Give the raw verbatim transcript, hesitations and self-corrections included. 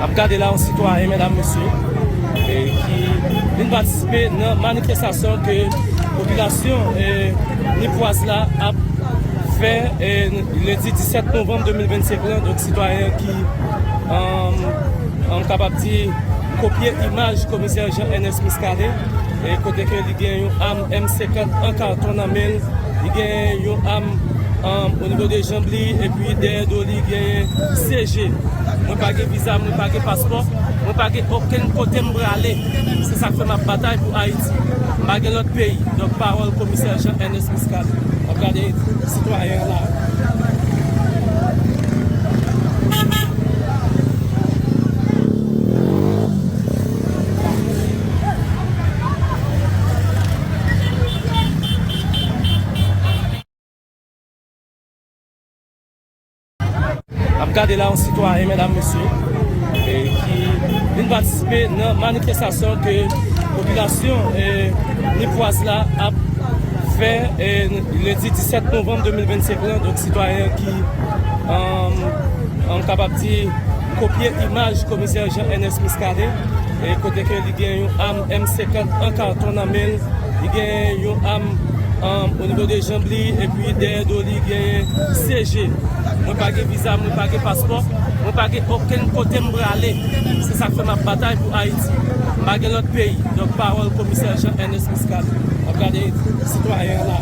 Ap gade la yon sitwayen, medam, mesye, e, ki vin patisipe nan manifestasyon ke popilasyon, e, nipwaz la ap fè, e, lendi disèt novanm de mil vennsenk lan. Donk, sitwayen ki, um, um, kapab di, kopye imaj komisè Jean Ernest Muscadin, e kote ke li gen yon am M senkant an katon nan men l, li gen yon am, um, o nivo de janm li, epi dèyè do li genyen C G. Mwen pa gen viza, mwen pa gen paspò, mwen pa gen okenn kote m prale. Se sa k fè m ap batay pou Ayiti. M pa gen lòt peyi. Donk, pawòl komisè Jean Ernest Muscadin. W ap gade sitwayen an la. Ap gade la yon sitwayen, medam, mesye, e, ki vin patisipe nan manifestasyon ke popilasyon, e, nipwaz la ap fè, e, lendi disèt novanm de mil vennsenk lan. Donk, sitwayen ki, um, um, kapab di, kopye imaj komisè Jean Ernest Muscadin, e kote ke li gen yon am M senkant an katon nan men l, li gen yon am, um, o nivo de janm li, epi dèyè do li genyen C G. Mwen pa gen viza, mwen pa gen paspò, mwen pa gen okenn kote m prale. Se sa k fè m ap batay pou Ayiti. M pa gen lòt peyi. Donk, pawòl komisè Jean Ernest Muscadin. W ap gade sitwayen an la.